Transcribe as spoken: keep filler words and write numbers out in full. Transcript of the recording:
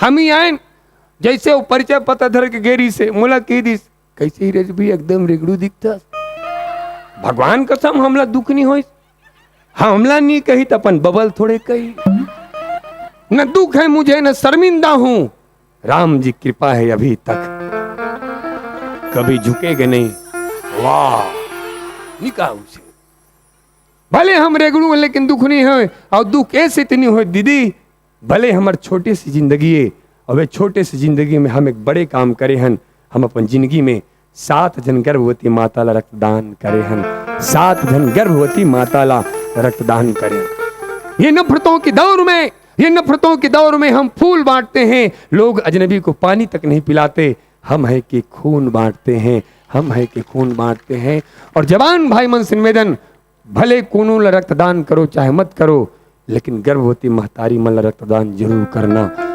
हम ही आयन, जैसे वो परिचय पत्र धर के गे रिहिसे, मोला कहि दिस, "कैसे ही रजबी, एकदम रेगड़ू दिखथस।" भगवान कसम, हमला दुख नहीं होइस। हमला नहीं कही त अपन बबल थोड़े कही। "न दुख है मुझे, न शर्मिंदा हूँ, राम जी कृपा है अभी तक, कभी झुकेगा नहीं।" वाह, निकाह उसे। भले हम रेगड़ू हैं, लेकिन दुख नहीं होय। और दुख ऐसे तो नहीं होय दीदी, भले हमर छोटे सी जिंदगी है, और वे छोटे सी जिंदगी में हम एक बड़े काम करे हन। हम अपन जिंदगी में सात झन गर्भवती माता ला रक्तदान करे हन, सात झन गर्भवती माता ला रक्तदान करे हन। ये नफरतों के दौर में, ये नफरतों के दौर में हम फूल बांटते हैं, लोग अजनबी को पानी तक नहीं पिलाते। हम है कि खून बांटते हैं, हम है कि खून बांटते हैं। और जवान भाई मन से निवेदन, भले कोनो ला रक्तदान करो चाहे मत करो, लेकिन गर्भवती महतारी मन ला रक्तदान जरूर करना।